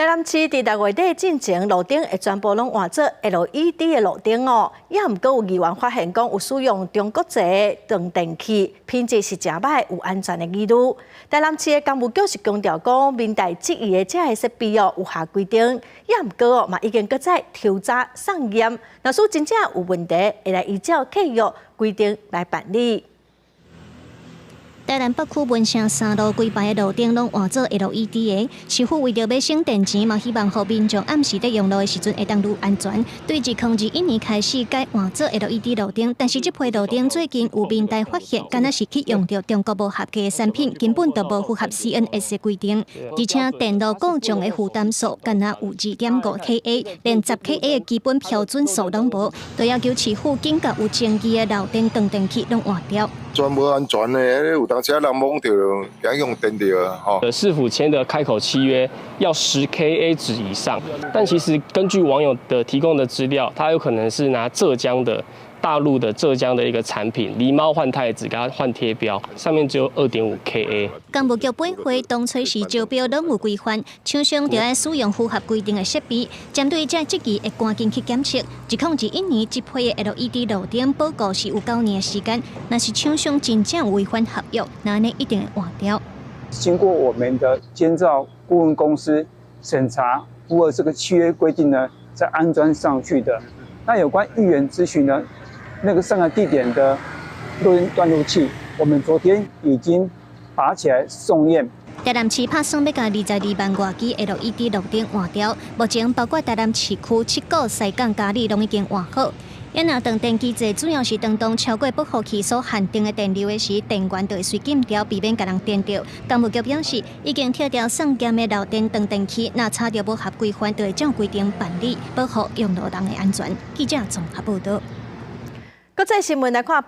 台南市佇6月底進前，路燈會全部攏換做 LED 的路燈哦。也毋過有議員發現講有使用中國製的斷電器，品質是誠䆀，有安全的疑慮。台南市的工務局是強調講，民代質疑的這个設備哦有合規定，也毋過哦嘛已經閣再抽查送驗，若使真正有問題，會來依照契約規定來辦理。台南北區文城三路規排的路燈攏換做 LED 的，市府為著欲省電錢，嘛希望予民眾暗時佇用路的時陣會當愈安全。對2021年開始改換做 LED 路燈，但是這批路燈最近有民代發現，敢若是去用著中國無合格的產品，根本就無符合 CNS 的規定，而且電路故障的負擔數敢若有2.5 kA，連10 kA 的基本標準數攏無，就要求市府緊共有爭議的漏電斷電器攏換掉。全無安全的，有當時人摸著，驚用電著吼。市府簽的開口契約要10 kA 值以上，但其實根據網友的提供的資料，他有可能是拿浙江的大陸的浙江的一個產品，狸貓換太子，給他換貼標，上面只有2.5 kA。工務局本會當初時招標攏有規範，廠商著愛使用符合規定的設備，針對這質疑會趕緊去檢測。2021年這批的 LED 路燈報告是有9年的時間，若是廠商真正違反合約，那呢一定會換掉。經過我們的監造顧問公司審查，符合這個契約規定呢，再安裝上去的。那有關議員諮詢呢，那個三個地點的路燈斷路器，我們昨天已經拔起來送驗。台南市拍算欲共22萬外支 LED 路燈換掉，目前包括台南市區七股、西港、嘉里攏已經換好。啊若斷電機制主要是當當超過保護器所限定的電流的時，電源就會隨禁掉，避免共人電著。工務局表示，已經拆掉送檢的漏電斷電器，若查著無合規範，就會照規定辦理，保護用路人的安全。記者綜合報道。國際新聞來看。